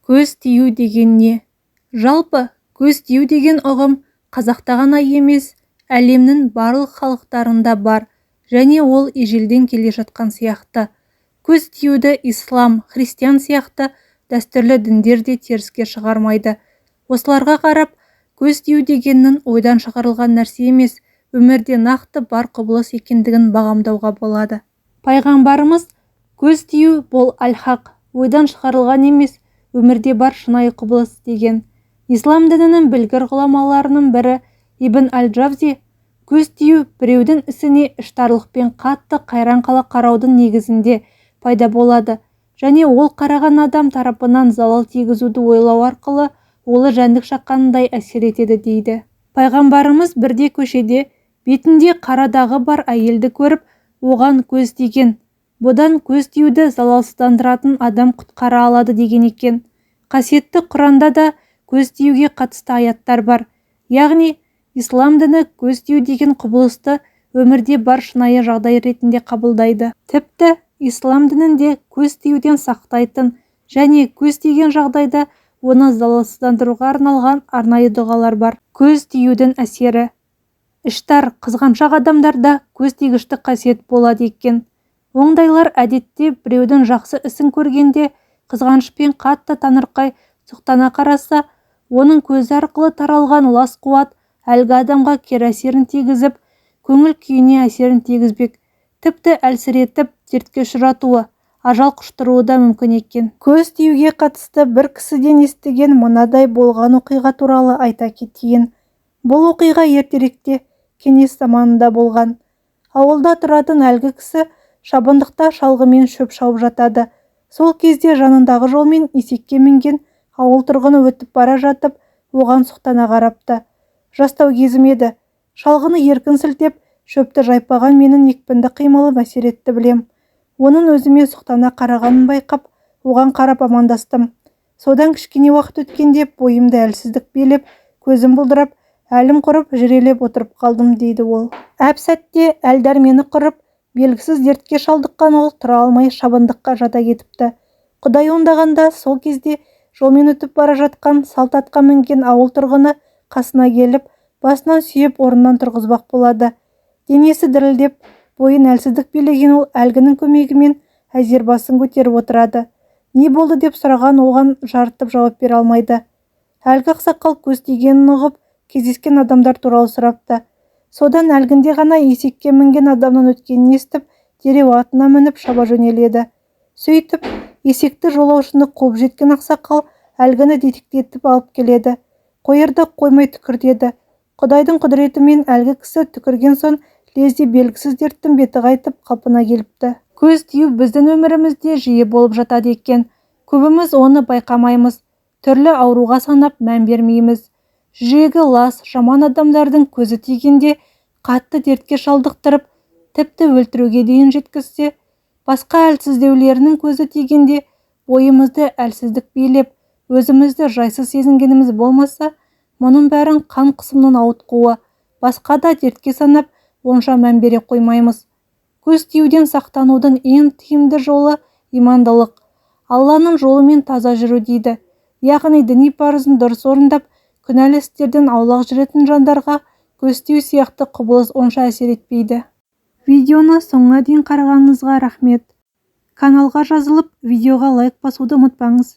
Көз тию деген не? Жалпы, көз тию деген ұғым қазақта ғана емес, әлемнің барлық халықтарында бар және ол ежелден келе жатқан сияқты. Көз тиюді ислам, христиан сияқты дәстүрлі діндер де теріске шығармайды. Осыларға қарап, көз тию дегеннің ойдан шығарылған нәрсе емес, өмірде нақты бар құбылыс екендігін бағамдауға болады. Пайғамбарымыз: «Көз тию – бұл әл-хақ, ойдан шығарылған емес, өмірде бар шынайы құбылыс», – деген. Ислам дінінің білгір ғұламаларының бірі Ибн әл-Джавзи: «Көз тию біреудің ісіне іштарлықпен қатты қайран қала қараудың негізінде пайда болады және ол қараған адам тарапынан залал тигізуді ойлау арқылы улы жәндік шаққандай әсер етеді», – дейді. Пайғамбарымыз бірде көшеде бетінде қара дағы бар әйелді көріп, оған көз тиген. Бұдан көз тиюді залалсыздандыратын адам құтқара алады деген екен. Қасиетті Құранда да көз тиюге қатысты аяттар бар. Яғни, ислам діні көз тию деген құбылысты өмірде бар шынайы жағдай ретінде қабылдайды. Тіпті, ислам дінінде көз тиюден сақтайтын және көз тиген жағдайда оны залалсыздандыруға арналған арнайы дұғалар бар. Көз тиюдің әсері. Іштар, қызғаншақ адамдарда көз тигіштік қасиет болады екен. Ондайлар әдетте біреудің жақсы ісін көргенде қызғанышпен қатты таңырқай, сұқтана қараса, оның көзі арқылы таралған лас қуат әлгі адамға кері әсерін тигізіп, көңіл күйіне әсерін тигізбек, тіпті әлсіретіп, дертке ұшыратуы, ажал құштыруы да мүмкін екен. Көз тиюге қатысты бір кісіден естіген мынадай болған оқиға туралы айта кетейін. Бұл оқиға ертеректе, кеңес заманында болған. Ауылда тұратын әлгі кісі шабындықта шалғымен шөп шауып жатады. Сол кезде жанындағы жолмен есекке мінген ауыл тұрғыны өтіп бара жатып, оған сұқтана қарапты. «Жастау кезім еді. Шалғыны еркін сілтеп, шөпті жайпаған менің екпінді қимылым әсер етті білем. Оның өзіме сұқтана қарағанын байқап, оған қарап амандастым. Содан кішкене уақыт өткенде бойымды әлсіздік билеп, көзім бұлдырап, әлім құрып, жүрелеп отырып қалдым», – дейді ол. Әп-сәтте әл-дәрмені құрып, белгісіз дертке шалдыққан ол тұра алмай шабындыққа жата кетіпті. Құдай оңдағанда, сол кезде жолмен өтіп бара жатқан салт атқа мінген ауыл тұрғыны қасына келіп, басынан сүйеп, орнынан тұрғызбақ болады. Денесі дірілдеп, бойын әлсіздік билеген ол әлгінің көмегімен әзер басын көтеріп отырады. Не болды деп сұраған оған жарытып жауап бере алмайды. Әлгі ақсақал көз тигенін ұғып, кездескен адамдар туралы сұрапты. Содан әлгінде ғана есекке мінген адамның өткенін естіп, дереу атына мініп шаба жөнеледі. Сөйтіп, есекті жолаушыны қуып жеткен ақсақал әлгіні детектетіп алып келеді. «Қоярда қоймай түкір», – деді. Құдайдың құдіретімен әлгі кісі түкірген соң лезде белгісіз дерттің беті қайтып, қалпына келіпті. Көз тию біздің өмірімізде жиі болып жатады екен. Көбіміз оны байқамаймыз, түрлі ауруға санап, мән бермейміз. Жүрегі лас, жаман адамдардың көзі тигенде қатты дертке шалдықтырып, тіпті өлтіруге дейін жеткізсе, басқа әлсіздеулерінің көзі тигенде бойымызды әлсіздік билеп, өзімізді жайсыз сезінгеніміз болмаса, мұның бәрін қан қысымының ауытқуы, басқа да дертке санап, онша мән бере қоймаймыз. Көз тиюден сақтанудың ең тиімді жолы – имандылық, Алланың жолымен таза жүру дейді. Яғни, діни парызын дұрыс орындап, күнәлі істерден аулақ жүретін жандарға көз тию сияқты құбылыс онша әсер етпейді. Видеоны соңына дейін қарағаныңызға рахмет! Каналға жазылып, видеоға лайк басуды ұмытпаңыз.